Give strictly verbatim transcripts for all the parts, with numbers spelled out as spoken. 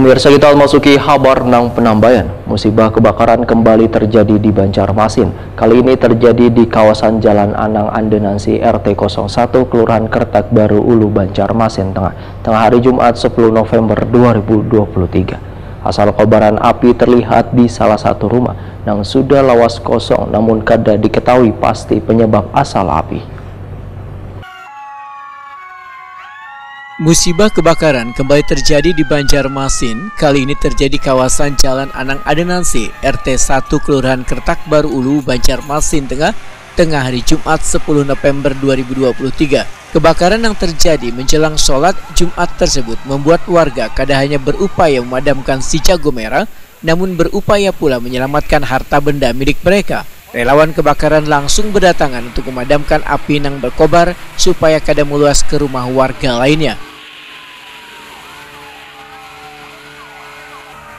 Pemirsa, kita masuki habar nang penambayan. Musibah kebakaran kembali terjadi di Banjarmasin. Kali ini terjadi di kawasan Jalan Anang Andenansi, R T kosong satu, Kelurahan Kertak Baru Ulu, Banjarmasin Tengah, tengah hari Jumat, sepuluh November dua ribu dua puluh tiga. Asal kobaran api terlihat di salah satu rumah nang sudah lawas kosong, namun kada diketahui pasti penyebab asal api. Musibah kebakaran kembali terjadi di Banjarmasin. Kali ini terjadi kawasan Jalan Anang Adenansi, R T satu, Kelurahan Kertak Baru Ulu, Banjarmasin Tengah, tengah hari Jumat, sepuluh November dua ribu dua puluh tiga. Kebakaran yang terjadi menjelang sholat Jumat tersebut membuat warga kada hanya berupaya memadamkan si jago merah, namun berupaya pula menyelamatkan harta benda milik mereka. Relawan kebakaran langsung berdatangan untuk memadamkan api nang berkobar supaya kada meluas ke rumah warga lainnya.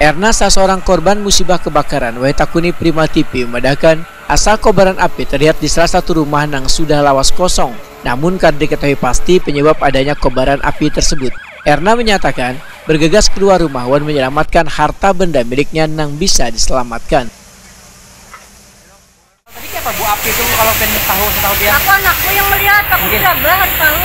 Erna, salah seorang korban musibah kebakaran, wayah takuni Prima T V, memadahkan, asal kobaran api terlihat di salah satu rumah nang sudah lawas kosong. Namun, kada diketahui pasti penyebab adanya kobaran api tersebut. Erna menyatakan, bergegas keluar rumah wan menyelamatkan harta benda miliknya nang bisa diselamatkan. Tadi kayak apa, Bu, api itu kalau pengen tahu, setahu dia? Aku anakku yang melihat, aku Mungkin. Berabah, tahu.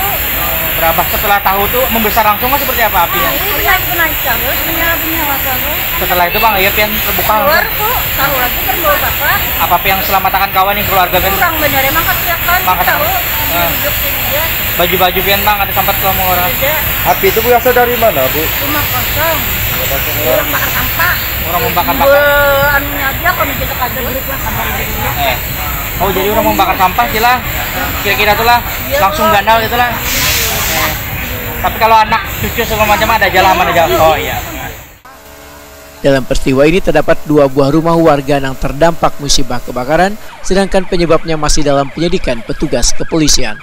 Berabah, setelah tahu tuh membesar langsung kah, seperti apa apinya? Ini benar-benar terus, punya, punya masalah. Setelah itu, Bang, iya pian terbuka. Keluar langsung. Tuh, tahu lagi kan bawa bapak. Apa pian selamat akan kawan nih keluarga pian? Kurang benar, emang kata kan. Mangkat tahu. Nah. Duduk di dia. Baju-baju pian, Bang, ada sempat kamu orang? Tidak. Api itu berasal dari mana, Bu? Rumah kosong. Rumah kosong. Orang bakar sampah. Orang membakar-bakar. Be-, anunya aja, kalau kita kada. Eh. Oh, jadi orang membakar sampah sih lah. Kira-kira tuh lah. Iya, langsung Bu. Ganal gitu lah. Eh. Tapi kalau anak, cucu, segala macam ada aja lah, aman aja. Oh, iya. Dalam peristiwa ini terdapat dua buah rumah warga yang terdampak musibah kebakaran, sedangkan penyebabnya masih dalam penyelidikan petugas kepolisian.